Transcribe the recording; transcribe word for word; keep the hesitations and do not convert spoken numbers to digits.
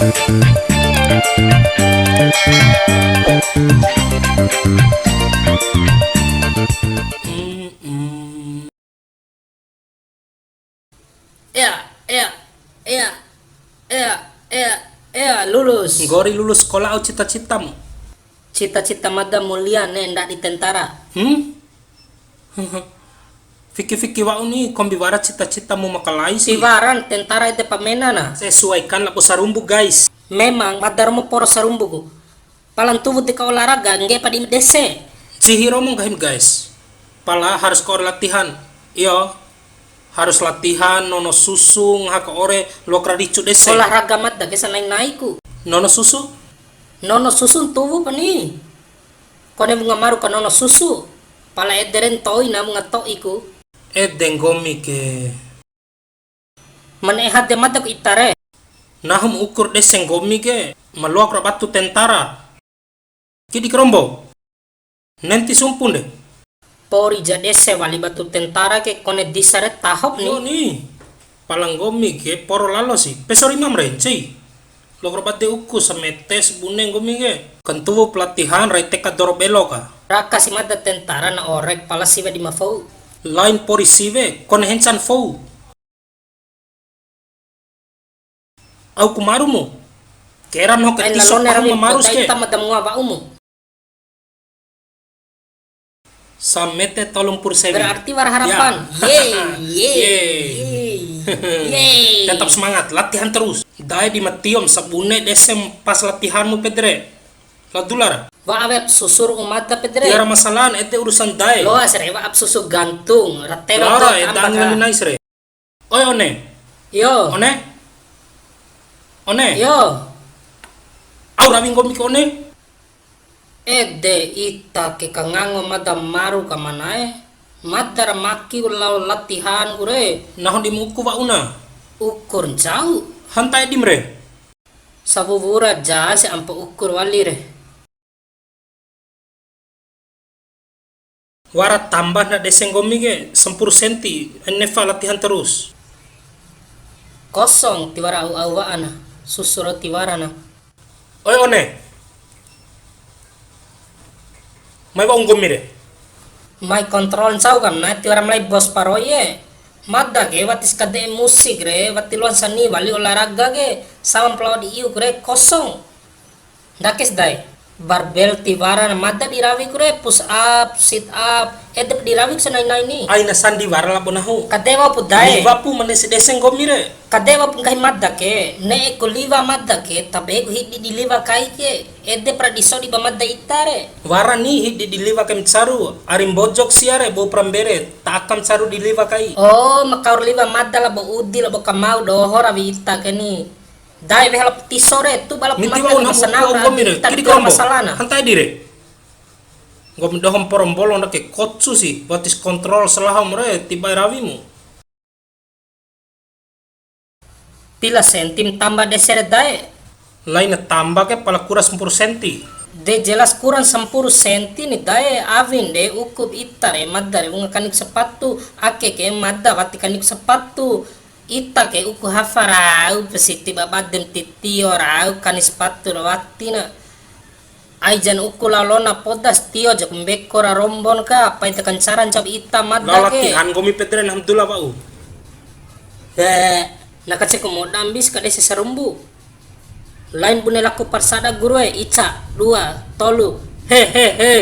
Ea, ea, ea, ea, ea, ea, lulus. Nggori lulus sekolah, au cita-citamu? Cita-cita mada mulia ne, ndadi tentara. Hmm? Fiki-fiki wa'u ni, kombi wara cita-citamu makalai si. Tiwaran tentara ede pamena na. Sesuaikan labo sarumbu, guys. Memang, mada romo poro sarumbuku. Pala ntuwu deka olahraga, ngge'e pa di dese. Ncihi romo nggahim, guys. Pala harus ko latihan. Iyo. Harus latihan, nono susu, ngaha ka ore, loa kara ricu dese. Olahraga mada ke sanai-naiku. Nono susu? Nono susu ntuwu pa ni. Kone wunga maru ka nono susu. Pala ede re nto'i na wunga to'iku. Ede nggomi ke. Ma ne'e hade mada ku ita re. Nahu ma ukur dese nggomi ke, ma loaku ra batu tentara. Kidi karombo. Nenti sumpun de. Pori ja dese wali batu tentara ke, kone disa re tahop ni. Iyo ni. Pala nggomi ke poro lalo si. Peso rimam re, ncei. Loaku ra bade uku samete sabune nggomi ke. Kantuwu pelatihan rai teka doro belo ka. Raka si mada tentara na orek pala siwe di ma fou. Lain pori siwe, kone hencan fou. Au ku maru mu. Kera no ke tiso tahu ma maru ke. Ita mada mua wa'u mu. Samete tolu mpuru sewi. Berarti wara harapan. Ya. Yeay, yeay, yeay, yeay. Tetap semangat, latihan terus. Dae di ma tiom sabune desem pas latihanmu, pede re. La dula ra. Wa'a wea susur umada, pede re. Tiwara masalah, ede urusan dae. Loa sere, wa'a susu gantung. Rate. Lara, roto e, tambah dangan ka. Nais re. Oi, One. Yo. One. One. Yo. Au rawi nggomi ke, One? Ede ita ke kangango mada maru ka ma na'e. Mada ra maki lao latihan ku re. Nahu di ma uku wa'una. Ukur ncau. Hanta edim re. Sawuwura ja si ampo ukur wali re. Wara tambah na dese nggomi ke, sampuru senti, nefa latihan terus. Kosong, tiwara au-au wa'ana, susu ro tiwarana. Oi, One. Mai wa'u nggomi re. Mai kontrol ncau kam na, tiwara mulai bos paroi e. Mada ke, wati sakade'e musik re, wati loan sani wali olahraga ke, sama pelawa di iuk re, kosong. Ndake si dae, barbel tiwara na mada di rawi ku re, push up, sit up, edep di rawi ku sanai-nai ni. Aina sandiwara labo nahu. Kadewa pu dae. Liwa pu mane si dese nggomi re. Kadewa pu nggahi mada ke, ne'e ku liwa mada ke, tabe ku hidi di liwa kai ke, edep ra di sodi ba mada ita re. Wara ni hidi di liwa kai ma caru, ari Mbojo ku sia re, bou pra mbere, ta aka ma caru di liwa kai. Oh, ma kaur liwa mada labo udi labo kamau doho rawi ita ke ni. Dae weha labo tiso re, tu bala. Niti pemata wa'u ni nahu masalah, nggomi re, ita kidi tiga karombo. Masalah na. Hanta edi re. Nggomi doho mporo mbolo ndake kocu si, wati si kontrol salahom re, tiba rawimu. Pila senti ma tamba dese re dae? Laina tamba ke pala kura sampuru senti. De jelas kurang sampuru senti ni dae, awin de ukup ita re, mada re wunga kaniku sapatu, ake ke mada wati kaniku sapatu. Ita ke uku hafa rau, pesiti babadem ti tio rau, kani sapatu ro wati na. Ai jan uku lalona podas tio jak mbeko ra rombon ka, pai tekan cara ncau ita mada ke. Lao latihan nggomi, pede re, alhamdulillah, wa'u. He, na kaceku moda mbis ka dese sarumbu. Lain bune laku parsada guru e, ica, dua, tolu. He, he, he.